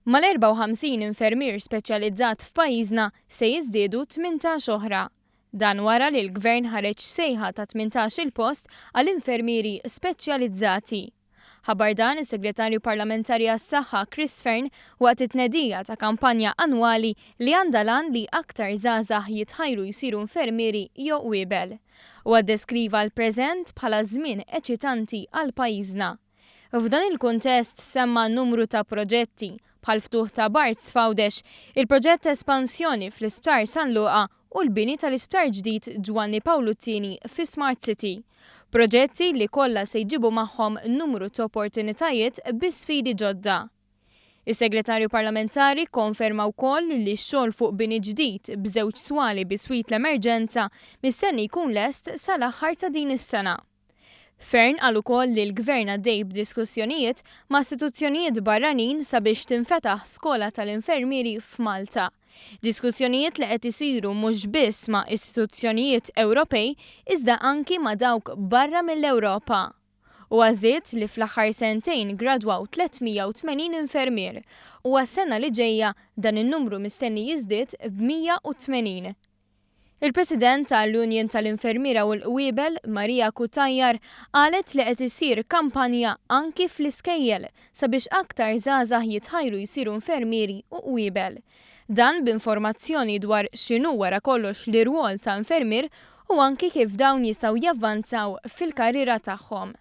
Mal-54 infermier speċjalizzat f'pajjiżna se jiżdiedu 18 oħra. Dan wara li l-Gvern ħareġ sejħa ta' 18-il post għal infermieri speċjalizzati. Ħabbar dan is-Segretarju Parlamentari għas-Saħħa Chris Fearne waqt it-tnedija ta' kampanja annwali li għandha l-għan li aktar żgħażagħ jitħajru jsiru infermieri jew qwiebel. Huwa ddeskriva l-preżent bħala żmien eċitanti għal pajjiżna. F'dan il-kuntest semma numru ta' proġetti, bħall-ftuħ ta' Barts f'Għawdex, il-proġett ta' espansjoni fl-Isptar San Luqa u l-bini tal-Isptar ġdid Ġwanni Pawlu t-Tieni fi Smart City. Proġetti li kollha se jġibu magħhom numru ta' opportunitajiet bi sfidi ġodda. Is-Segretarju Parlamentari kkonferma wkoll li x-xogħol fuq bini ġdid b'żewġ swali biswit l-emerġenza mistenni jkun lest sal-aħħar ta' din is-sena. Fearne qal ukoll li l-Gvern għaddej b'diskussjonijiet ma' istituzzjonijiet barranin sabiex tinfetaħ skola tal-infermieri f'Malta. Diskussjonijiet li qed isiru mhux biss ma' istituzzjonijiet Ewropej iżda anki ma' dawk barra mill-Ewropa. Huwa żied li fl-aħħar sentejn gradwaw 380 infermier u għas-sena li ġejja dan in-numru mistenni jiżdied b'180. Il-President tal-Union tal-Infermiera u l-Qwiebel, Maria Cutajar, qalet li qed issir kampanja anki fl-iskejjel sabiex aktar żgħażagħ jitħajru jsiru infermieri u qwiebel. Dan b'informazzjoni dwar x'inhu wara kollox l-irwol ta' infermier u anki kif dawn jistgħu javvanzaw fil-karriera tagħhom.